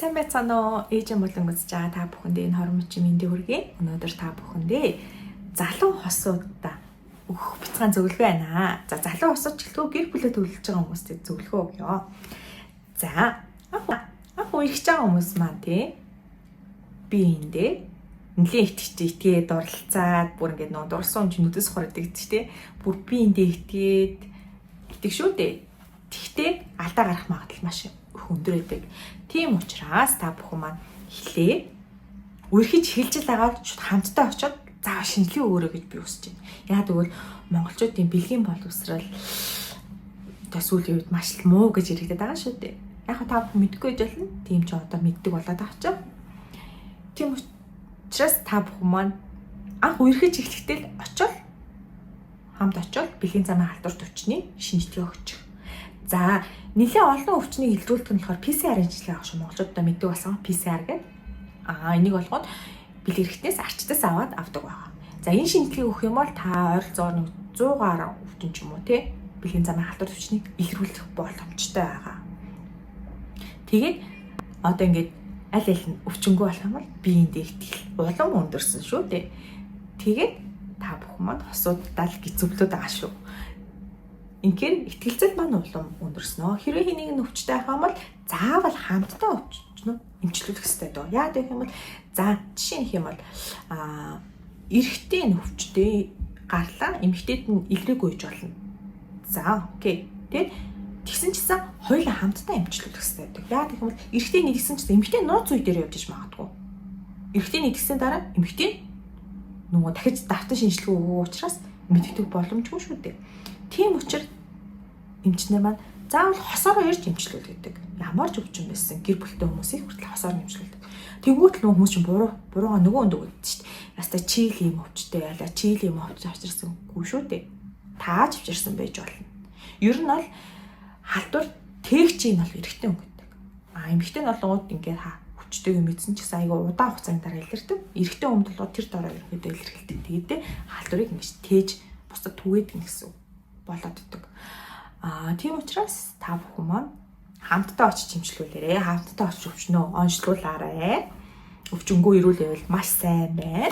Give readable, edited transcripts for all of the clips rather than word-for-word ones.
Сайн байцгаана уу? Ээж болон үзэж байгаа та бүхэндээ энэ хормч мэндийг хүргэе. Өнөөдөр та бүхэндээ залуу хосуудаа өгөх бяцхан зөвлөгөө байна. За, залуу хосууд ч гэлтгүй гэр бүлээ төлөвлөж байгаа хүмүүстээ зөвлөгөө өгье. За, анх үерхэж байгаа хүмүүс маань тий би эндээ нэлээд итгэж итгээд дурлалцаад бүр ингээд нөө дурлсан юм чинь нүдэс хурдаг гэдэг чи тий. Бүр би эндээ итгээд итэг шүү дээ. Тэгтээ алдаа гарах магадлал маш их өндөр байдаг. Тийм учраас та бүхэн маань эхлээ үерхэж эхэлж л байгаа бол шууд хамтдаа очиод заавал шинжилгээ өгөөрэй гэж би хүсэж байна. Яг тэгвэл монголчуудын бэлгийн боловсрал одоо сүүлийн үед маш л муу гэж яригдаад байгаа шүү дээ. Яг та бүхэн мэдэхгүй байж болно. Тийм ч одоо мэддэг болоод байгаа ч. Тийм учраас та бүхэн маань анх үерхэж эхлэхдээ л очиод хамт очиод бэлгийн замын халдвар төвчний шинжилгээ өгчих. За, нэлээд олон өвчнийг илрүүлдэг нь болохоор PCR шинжилгээ авах шүү. Монголчуудаа мэддэг болсон PCR гэдэг. Энийг болгоод бэлэг эрхтнээс арчдаас аваад авдаг байгаа. За, энэ шинжилгээг өгөх юм бол та ойролцоогоор 100 гаруй өвчин ч юм уу те бэлгийн замын халдвар төвчнийг илрүүлэх боломжтой байгаа. Тэгээд одоо ингээд аль аль нь өвчнгүй болох юм бол биеиндээ итгэл улам өндөрсөн шүү дээ. Тэгээд та бүхэн маань хосууддаа л гизвлүүд байгаа шүү. Инхээр итгэлцэл маань улам өндөрснөө. Хэрвээ хэнийг нь өвчтэй байх юм бол заавал хамтдаа өвчнө эмчлүүлэх хэрэгтэй дөө. Яагаад гэх юм бол за жишээ нь юм бол эрэгтэй нь өвчтэй гарлаа, эмэгтэйд нь илрээгүй гэж болно. За, окей. Тэгээд тэгсэн чийсэн хоёулаа хамтдаа эмчлүүлэх хэрэгтэй байдаг. Яагаад гэх юм бол эрэгтэй нэгсэн чийсэн эмэгтэй нууц үе дээр явж иж магадгүй. Эрэгтэй нэгсэн дараа эмэгтэй нөгөө дахиж давтан шинжилгээ өгөө учраас мэддэг боломжгүй шүү дээ. Тийм учраас эмчнэр маань заавал хосоороо ирж эмчлүүл гэдэг. Ямар ч өвчин байсан гэр бүлтэй хүмүүсийг хүртэл хосоор эмчлүүлдэг. Тэнгүүт л хүмүүс чинь буруу бурууга нөгөө өнд өгдөг шүү дээ. Яста чийл юм өвчтэй яла чийл юм өвч авчирсан үгүй шүү дээ. Тааж авчирсан байж болно. Ер нь бол халдвар тээгчийн бол эрэгтэй хүн гэдэг. Эмэгтэй нь болонгууд ингээд өвчтэйг мэдсэн ч гэсэн айгүй удаан хугацааны дараа илэрдэг. Эрэгтэй хүнд бол тэр дараа ерөнхийдөө илэрхэлдэг. Тэгээд халдварыг ингэж тээж бусдад түгээдэг гэсэн болоод идэг. Тийм учраас та бүхэн маань хамтдаа очиж эмчлүүлээрэй. Хамтдаа очиж өвчнөө онцлуулаарай. Өвчнгүй ирүүлээвэл маш сайн байна.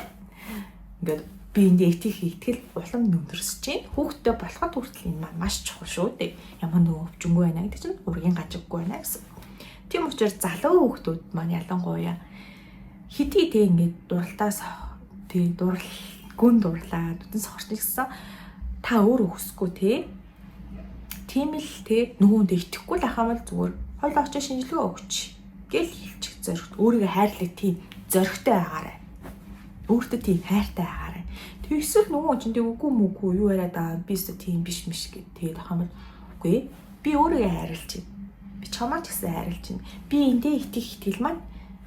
Ингээд би эндээ итгэх итгэл улам өндөрлөж чинь хүүхдтэй болоход хүртэл энэ маань маш чухал шүү дээ. Ямар нэгэн өвчнгүй байна гэдэг чинь ургийн гажиггүй байна гэсэн. Тийм учраас залуу хүүхдүүд маань ялангуяа хэдий тэг ингээд дуралтаас тэг дурал гүн дурлаад нүдэн сохорч гэсэн та өөрөө хүсэхгүй те. Тийм л те нөгөөндөө итгэхгүй л ахаамал зүгээр хоёул очиж шинжилгээ өгч гэл хэлчих зоригт өөрийгөө хайрлах тийм зоригтой байгаарай. Өөртөө тийм хайртай байгаарай. Тэгвэл нөгөө чинь тэг үгүй мүгүй юу яриад аа би өстө тийм биш миш гэд тэгээд ахаамал үгүй би өөрийгөө хайрлаж байна. Би чамаа ч гэсэн хайрлаж байна. Би эндээ итгэх итгэл маань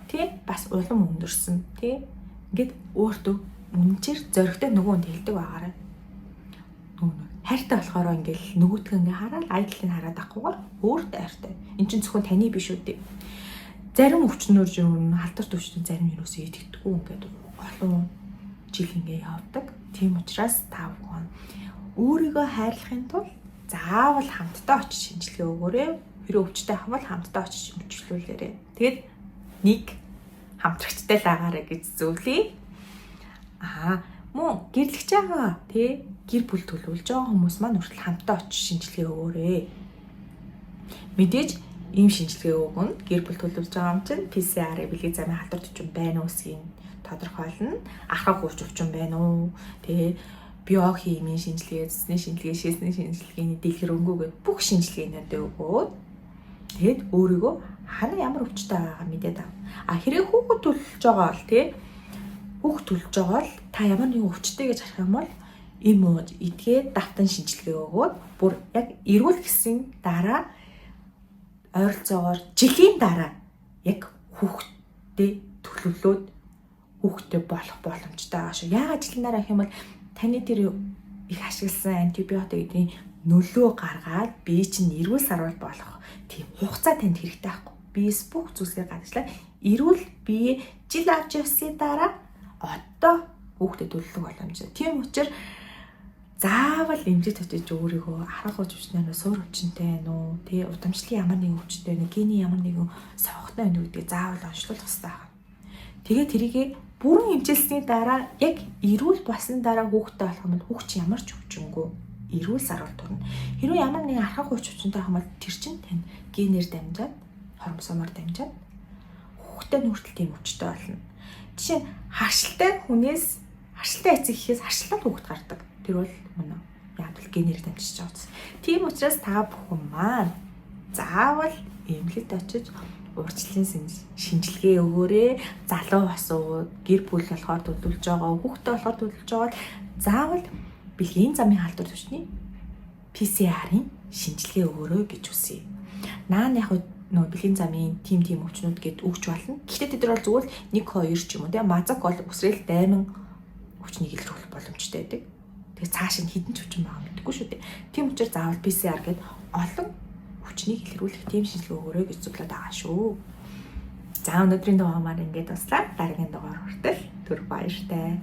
тий бас улам өндөрсөн тий ингээд өөртөө үнэнчээр зоригтой нөгөөнд хэлдэг байгаарай. Хайртай болохоор ингээл нөгөөтгөө ингээ хараад айдлыг хараад авахгүйгээр өөртөө хайртай. Эн чинь зөвхөн таны биш үү дээ. Зарим өвчнөр юм халдвар төвчнөр зарим юусоо итгэдэггүй ингээд олон жил ингээ явдаг. Тийм учраас та бүхэн өөрийгөө хайрлахын тулд заавал хамтдаа очиж шинжилгээ өгөөрэй. Хэрэг өвчтэй ах бол хамтдаа очиж эмчлүүлээрэй. Тэгээд нэг хамтрагчтай л агаарэ гэж зөвлөе. Мөн гэрлэж байгаа тий гэр бүл төлөвлөж байгаа хүмүүс маань хүртэл хамтдаа очиж шинжилгээ өгөөрэй. Мэдээж ийм шинжилгээ өгнө. Гэр бүл төлөвлөж байгаа юм чинь PCR бэлгийн замын халдвар төвчин байна уу гэдгийг тодорхойлно. Архаг хурц өвчин байна уу? Тэгээ биохимийн шинжилгээ, цэцний шинжилгээ, шээсний шинжилгээний дэлгэрэнгүй гээд бүх шинжилгээнүүдээ өгөөд тэгээд өөрийгөө хана ямар өвчтэй байгаагаа мэдээд ав. Хэрэг хүүхэд төлөвлөж байгаа бол тий хүүхд төлж байгаа бол та ямар нэгэн өвчтэй гэж харах юм бол им ууж идгээд давтан шинжилгээ өгөөд бүр яг эрүүл гэсэн дараа ойролцоогоор жилийн дараа яг хүүхдтэй төлөвлөөд хүүхдтэй болох боломжтой байгаа шүү. Яагаад жилийн дараа гэх юм бол таны тэр их ашигласан антибиотик гэдгийн нөлөө гаргаад бие чинь эрүүл сарвал болох тийм хугацаа танд хэрэгтэй байхгүй. Биес бүх зүйлсээ гадагшлаа эрүүл бие жил авч явсны дараа одоо хүүхдэд төлөвлөх боломжтой. Тийм учраас Заавал эмчит очиж өөрийгөө арга хууч өвчнөө суур өвчнөтэй байна уу? Тэ удамшлын ямар нэгэн өвчтэй байна, гений ямар нэгэн сохтой байна уу гэдгийг заавал онцлуулах хэрэгтэй байна. Тэгээ тэрийгэ бүрэн эмчилсэний дараа яг эрүүл болсон дараа хүүхдтэй болох юм бол хүүхд чинь ямар ч өвчнгүй эрүүл саруул төрнө. Хэрвээ ямар нэгэн архаг хууч өвчнөтэй байх юм бол тэр чинь тань генээр дамжаад, хромосомоор дамжаад хүүхдэд нь хүртэл тийм өвчтэй болно. Жишээ нь харшилтай хүнээс харшилтай эцэг гэхээс харшилтай хүүхэд гардаг. Тэр бол үнэн. Яг л генээр дамжиж байгаа учраас. Тийм учраас та бүхэн маань заавал эмнэлэгт очиж урьдчилан шинжилгээ өгөөрэй. Залуу хосууд, гэр бүл болохоор төлөвлөж байгаа, хүүхдээ болохоор төлөвлөж байгаа заавал бэлгийн замын халдвар төвчний PCR-ын шинжилгээ өгөөрэй гэж хүсье. Наан яг нөө бэлгийн замын тим өвчнүүд гэд өгч болно. Гэхдээ тэд нар бол зүгээр л 1 2 ч юм уу тийм мазак бол үсрээл дайман өвчнийг илрүүлэх боломжтой байдаг. Тэгээ цааш нь хідэн ч өвчин байгаа мэдэхгүй шүү дээ. Тийм учраас заавал PCR гэд олон өвчнийг илрүүлэх тийм шинжилгээ өгөөрэй гэж зөвлөд байгаа шүү. За, өнөөдрийн дугаар маань ингээд дуслаа. Дараагийн дугаар хүртэл түр баяртай.